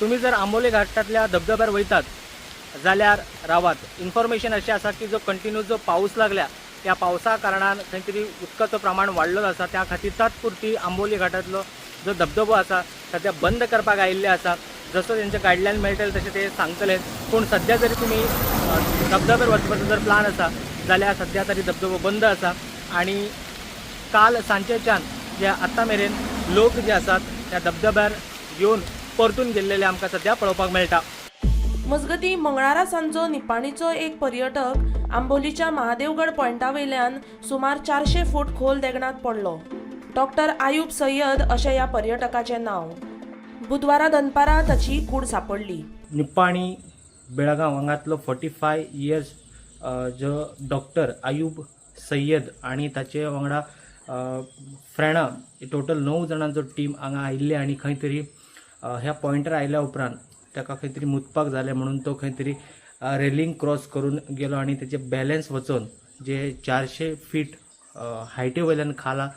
तुम्ही जर आंबोली घाटांतल्या धबधब्यार वयतात जाल्यार रावात. इन्फॉर्मेशन अशें आसा की जो कंटिन्यू जो पावस लागल्या त्या पावसा कारणान खंय तरी उदकाचो प्रमाण वाडलेलो आसा. त्या खातीर तात्पुरती आंबोली घाटांतलो जो धबधबो आसा सद्या बंद करपाक आयिल्ले आसा. जसो तेंचे गायडलायन मेळटले तशें ते सांगतले. पूण सद्या जरी तुमी धबधब्यार वचपाचो जर प्लान आसा जाल्यार सद्या तरी धबधबो बंद आसा. आनी काल सांजेच्यान जे आतां मेरेन लोक जे आसात त्या धबधब्यार येवन परतून गेल्लेले आमकां सद्या पळोवपाक मेळटा. मजगतीं, मंगळारा सांजचो निपाणीचो एक पर्यटक आंबोलीच्या महादेवगड पॉयंटा वयल्यान सुमार 400 फूट खोल देगणांत पडलो. डॉक्टर आयुब सय्यद अशें ह्या पर्यटकाचें नांव. बुधवारा दनपारां ताची कूड सांपडली. निप्पाणी बेळगांव हांगातलो 45 इयर्स जो डॉक्टर आयुब सय्यद आणि ताचे वांगडा फ्रेंडां, टोटल णव जाणांचो टीम हांगा आयिल्ले आनी खंय तरी ह्या पॉयंटार आयल्या उपरांत ताका खंय तरी मुतपाक जालें म्हणून तो खंय तरी रेलिंग क्रॉस करून गेलो आनी तेचे बॅलन्स वचोन जे 400 फीट हायटी वयल्यान खाला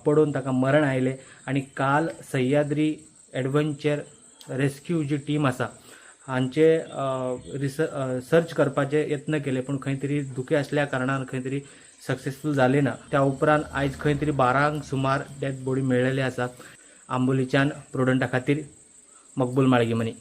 पडून ताका मरण आयलें. आनी काल सह्याद्री एडवेंचर रेस्क्यू जी टीम आसा हांचे रिस सर्च करपाचे यत्न केले, पूण खंय तरी धुकें आसल्या कारणान खंय तरी सक्सेसफूल जाले ना. त्या उपरांत आयज खंय तरी 12ंक सुमार डेड बॉडी मेळ्ळेली आसा. आंबोलीच्यान प्रुडंटा खातीर मकबूल माळगीमनी.